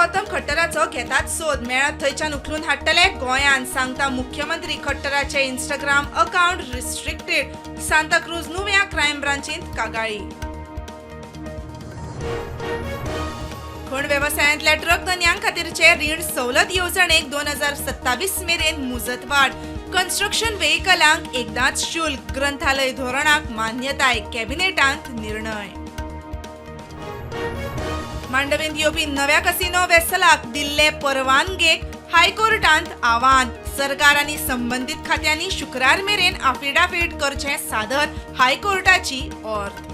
गौतम खट्टराचो घेतात सोद, मेळत थंयच्यान उखलून हाडटले गोंयांत, सांगता मुख्यमंत्री. खट्टराचे इंस्टाग्राम अकाउंट रिस्ट्रिक्टेड. सांताक्रूज नुव्या क्रायम ब्रांचींत कागाळी. खण वेवसायांतल्या ट्रक धनयां खातीरचे रीण सवलत येवजणेक 2027 मेरेन मुजतवाड. कन्स्ट्रक्शन व्हेकलांक एकदांच शुल्क. ग्रंथालय धोरणाक मान्यताय, कॅबिनेटांत निर्णय. मांडवींत येवपी नव्या कसिनो वेसलाक दिल्ले परवानगेक हायकोर्टांत आव्हान. सरकार आनी संबंदीत खात्यांनी शुक्रार मेरेन आफिडाफीट करचें सादर, हायकोर्टाची ऑर्द.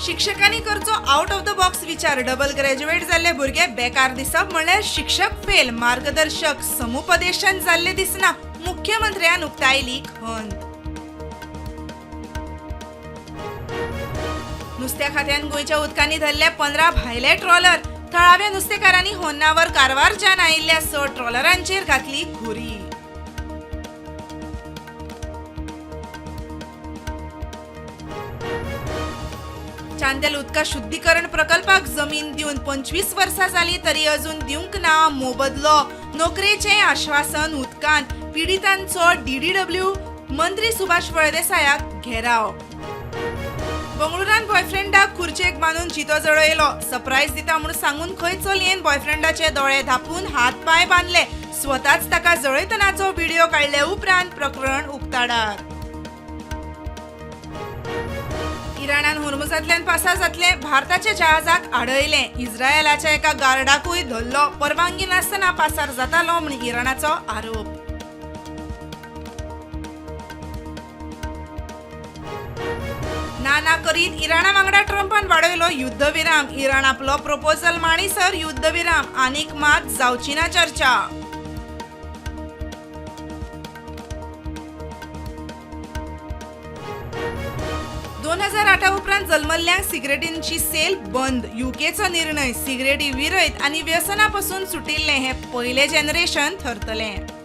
शिक्षकांनी करचो आउट ऑफ the box विचार. डबल ग्रॅज्युएट जाल्ले भुरगे बेकार दिसप म्हणल्यार शिक्षक फेल. मार्गदर्शक समुपदेशन जाल्ले दिसना, मुख्यमंत्र्यान उक्तायली खंत. नुस्त्या खात्यान गोंयच्या उदकांनी धरले 15 भायले ट्रॉलर. थळाव्या नुस्तेकारांनी होन्नावर कारवारच्यान आयिल्ल्या 6 ट्रॉलरांचेर घातली घुरी. चांदेल उदका शुद्धीकरण प्रकल्पाक जमीन दिवन 25 वर्सां जाली तरी अजून दिवंक ना मोबदलो. नोकरेचें आश्वासन उदकांत. पिडितांचो डीडीडब्ल्यू मंत्री सुभाष फळदेसायाक घेराव. बंगळुरान बॉयफ्रेंडाक खुर्चेक बांदून जितो जळयलो. सरप्रायज दिता म्हूण सांगून खंय चलयेन बॉयफ्रेंडाचे दोळे धांपून हात पांय बांदले. स्वताच ताका जळयतनाचो व्हिडिओ काडले उपरांत प्रकरण उक्ताडार. इराणान होर्मुजांतल्यान पासार जातले भारताच्या जहाजाक आडयलें. इस्रायलाच्या एका गार्डाकूय धरलो. परवानगी नासतना पासार जातालो म्हूण इराणाचो आरोप. ना ना करीत इराणा वांगडा ट्रंपान वाडयलो युद्धविराम. इराण आपलो प्रपोजल मांडीसर युद्धविराम, आनीक मात जावची ना चर्चा. 2008 उपरांत जल्मल्ल्यांक सिगरेटींची सेल बंद. युकेचो निर्णय. सिगरेटी विरयत आनी व्यसना पसून सुटिल्लें हें पयलें जनरेशन थरतलें.